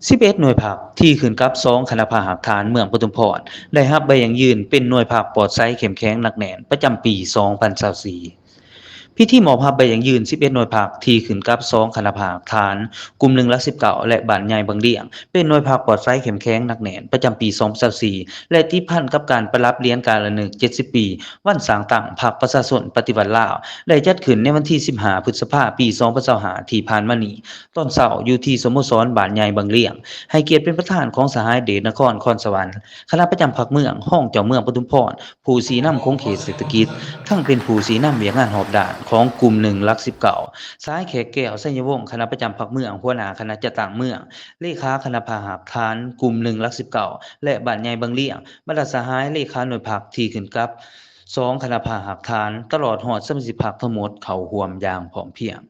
ສິບເອັດໜ່ວຍພັກທີ່ຂຶ້ນກັບສອງຄະນະພັກຮາກຖານເມືອງປະທຸມພອນ ໄດ້ຮັບໃບຢັ້ງຢືນເປັນໜ່ວຍພັກປອດໃສເຂັ້ມແຂງໜັກແໜ້ນປະຈຳປີສອງພັນຊາວສີ່. ພິທີມອບຮັບໃບຢັ້ງຢືນສິບເອັດໜ່ວຍພັກທີ່ຂຶ້ນກັບສອງຄະນະພັກຮາກຖານ ກຸ່ມໜຶ່ງຫຼັກສິບເກົ້າ ແລະ ບ້ານໃຫຍ່ບັງລຽງ ເປັນໜ່ວຍພັກປອດໃສເຂັ້ມແຂງໜັກແໜ້ນປະຈຳປີສອງພັນຊາວສີ່ ແລະ ຕິດພັນກັບການປະດັບຫຼຽນກາລະນຶກເຈັດສິບປີ ວັນສ້າງຕັ້ງພັກປະຊາຊົນປະຕິວັດລາວ ໄດ້ຈັດຂຶ້ນໃນວັນທີສິບຫ້າ ພຶດສະພາ ປີສອງພັນຊາວຫ້າ ທີ່ຜ່ານມານີ້ ຕອນເຊົ້າຢູ່ທີ່ສະໂມສອນບ້ານໃຫຍ່ບັງລຽງ ໃຫ້ກຽດເປັນປະທານຂອງສະຫາຍເດດນະຄອນ ຄອນສະຫວັນ ຄະນະປະຈຳພັກເມືອງ, ຮອງເຈົ້າເມືອງປະທຸມພອນ, ຜູ້ຊີ້ນຳຂົງເຂດເສດຖະກິດ, ທັງເປັນຜູ້ຊີ້ນຳວຽກງານຮອບດ້ານຂອງກຸ່ມໜຶ່ງຫຼັກສິບເກົ້າ, ສາຍແຂກແກ້ວ ໄຊຍະວົງ ຄະນະປະຈຳພັກເມືອງ, ຫົວໜ້າຄະນະຈັດຕັ້ງເມືອງ, ເລຂາຄະນະພັກຮາກຖານກຸ່ມໜຶ່ງຫຼັກສິບເກົ້າ ແລະ ບ້ານໃຫຍ່ບັງລຽງ, ບັນດາສະຫາຍເລຂາໜ່ວຍພັກທີ່ຂຶ້ນກັບສອງຄະນະພັກຮາກຖານ, ຕະຫຼອດຮອດສະມາຊິກພັກທັງໝົດເຂົ້າຮ່ວມຢ່າງພ້ອມພຽງ.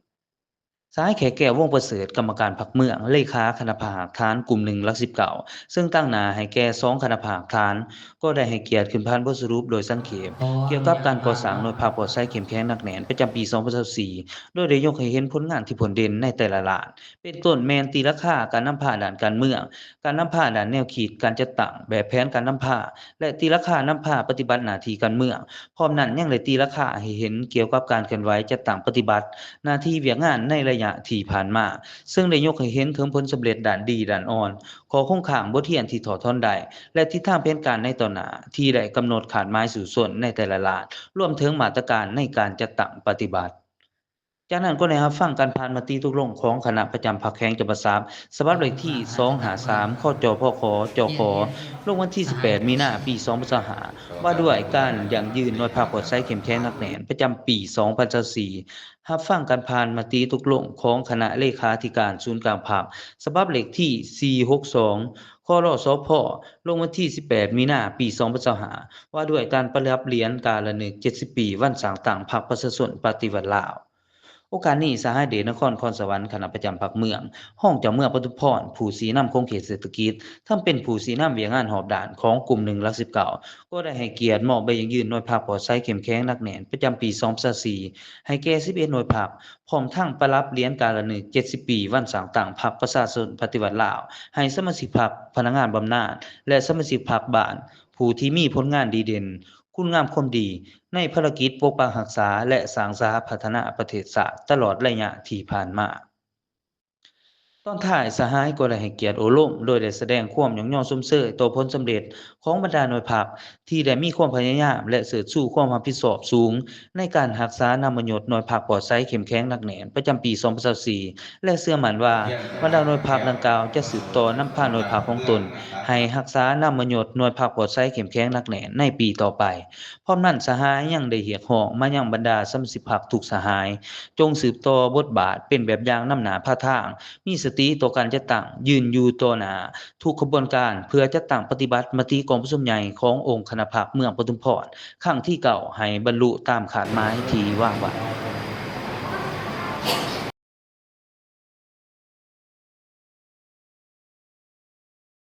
ສາຍແຂກແກ້ວ ວົງປະເສີດ ກຳມະການພັກເມືອງ, ເລຂາຄະນະພັກຮາກຖານກຸ່ມໜຶ່ງຫຼັກສິບເກົ້າ ເຊິ່ງຕາງໜ້າໃຫ້ແກ່ສອງຄະນະພັກຮາກຖານ ກໍໄດ້ໃຫ້ກຽດຂຶ້ນຜ່ານບົດສະຫຼຸບໂດຍສັງເຂບ ກ່ຽວກັບການກໍ່ສ້າງໜ່ວຍພັກປອດໃສເຂັ້ມແຂງໜັກແໜ້ນປະຈຳປີສອງພັນຊາວສີ່ ໂດຍໄດ້ຍົກໃຫ້ເຫັນຜົນງານທີ່ພົ້ນເດັ່ນໃນແຕ່ລະດ້ານ ເປັນຕົ້ນແມ່ນຕີລາຄາການນຳພາດ້ານການເມືອງ, ການນຳພາດ້ານແນວຄິດການຈັດຕັ້ງແບບແຜນການນຳພາ ແລະ ຕີລາຄານຳພາປະຕິບັດໜ້າທີ່ການເມືອງ. ພ້ອມນັ້ນຍັງໄດ້ຕີລາຄາໃຫ້ເຫັນກ່ຽວກັບການເຄື່ອນໄຫວຈັດຕັ້ງປະຕິບັດໜ້າທີ່ວຽກງານໃນໄລຍະທີ່ຜ່ານມາ, ເຊິ່ງໄດ້ຍົກໃຫ້ເຫັນເຖິງຜົນສຳເລັດດ້ານດີດ້ານອ່ອນ, ຂໍ້ຄົງຄ້າງ, ບົດຮຽນທີ່ຖອດຖອນໄດ້ ແລະ ທິດທາງແຜນການໃນຕໍ່ໜ້າທີ່ໄດ້ກຳນົດຄາດໝາຍສູ້ຊົນໃນແຕ່ລະດ້ານ, ລວມເຖິງມາດຕະການໃນການຈັດຕັ້ງປະຕິບັດ. ຈາກນັ້ນກໍໄດ້ຮັບຟັງການຜ່ານມະຕິຕົກລົງຂອງຄະນະປະຈຳພັກແຂວງຈຳປາສັກ ສະບັບເລກທີສອງຫ້າສາມ ຄຈພຂ ຈຂ ລົງວັນທີສິບແປດ ມີນາ ປີສອງພັນຊາວຫ້າ ວ່າດ້ວຍການຢັ້ງຢືນໜ່ວຍພັກປອດໃສເຂັ້ມແຂງໜັກແໜ້ນປະຈຳປີສອງພັນຊາວສີ່, ຮັບຟັງການຜ່ານມະຕິຕົກລົງຂອງຄະນະເລຂາທິການສູນກາງພັກ ສະບັບເລກທີສີ່ຫົກສອງ ຄລສພ ລົງວັນທີສິບແປດ ມີນາ ປີສອງພັນຊາວຫ້າ ວ່າດ້ວຍການປະດັບຫຼຽນກາລະນຶກເຈັດສິບປີ ວັນສ້າງຕັ້ງພັກປະຊາຊົນປະຕິວັດລາວ. ໂອກາດນີ້ ສະຫາຍເດດນະຄອນ ຄອນສະຫວັນ ຄະນະປະຈຳພັກເມືອງ, ຮອງເຈົ້າເມືອງປະທຸມພອນ, ຜູ້ຊີ້ນຳຂົງເຂດເສດຖະກິດ, ທັງເປັນຜູ້ຊີ້ນຳວຽກງານຮອບດ້ານຂອງກຸ່ມໜຶ່ງຫຼັກສິບເກົ້າ ກໍໄດ້ໃຫ້ກຽດມອບໃບຢັ້ງຢືນໜ່ວຍພັກປອດໃສເຂັ້ມແຂງໜັກແໜ້ນປະຈຳປີສອງພັນຊາວສີ່ ໃຫ້ແກ່ສິບເອັດໜ່ວຍພັກ, ພ້ອມທັງປະດັບຫຼຽນກາລະນຶກເຈັດສິບປີ ວັນສ້າງຕັ້ງພັກປະຊາຊົນປະຕິວັດລາວ ໃຫ້ສະມາຊິກພັກ, ພະນັກງານບຳນານ ແລະ ສະມາຊິກພັກບ້ານ ຜູ້ທີ່ມີຜົນງານດີເດັ່ນ, ຄຸນງາມຄວາມດີ ໃນພາລະກິດປົກປັກຮັກສາ ແລະ ສ້າງສາພັດທະນາປະເທດຊາດຕະຫຼອດໄລຍະທີ່ຜ່ານມາ. ຕອນທ້າຍ ສະຫາຍກໍໄດ້ໃຫ້ກຽດໂອ້ລົມ ໂດຍໄດ້ສະແດງຄວາມຍ້ອງຍໍຊົມເຊີຍຕໍ່ຜົນສຳເລັດຂອງບັນດາໜ່ວຍພັກ ທີ່ໄດ້ມີຄວາມພະຍາຍາມ ແລະ ເຊີດຊູຄວາມຮັບຜິດຊອບສູງ ໃນການຮັກສານາມມະຍົດໜ່ວຍພັກປອດໃສເຂັ້ມແຂງໜັກແໜ້ນປະຈຳປີສອງພັນຊາວສີ່ ແລະ ເຊື່ອໝັ້ນວ່າ ບັນດາໜ່ວຍພັກດັ່ງກ່າວຈະສືບຕໍ່ນຳພາໜ່ວຍພັກຂອງຕົນ ໃຫ້ຮັກສານາມມະຍົດໜ່ວຍພັກປອດໃສເຂັ້ມແຂງໜັກແໜ້ນໃນປີຕໍ່ໄປ. ພ້ອມນັ້ນ ສະຫາຍຍັງໄດ້ຮຽກຮ້ອງມາຍັງບັນດາສະມາຊິກພັກທຸກສະຫາຍ ຈົ່ງສືບຕໍ່ບົດບາດເປັນແບບຢ່າງນຳໜ້າພາທາງ, ມີສະຕິຕໍ່ການຈັດຕັ້ງ, ຢືນຢູ່ຕໍ່ໜ້າທຸກຂະບວນການ ເພື່ອຈັດຕັ້ງປະຕິບັດມະຕິກອງປະຊຸມໃຫຍ່ຂອງອົງຄະນະພັກເມືອງປະທຸມພອນ ຄັ້ງທີເກົ້າ ໃຫ້ບັນລຸຕາມຄາດໝາຍທີ່ວາງໄວ້.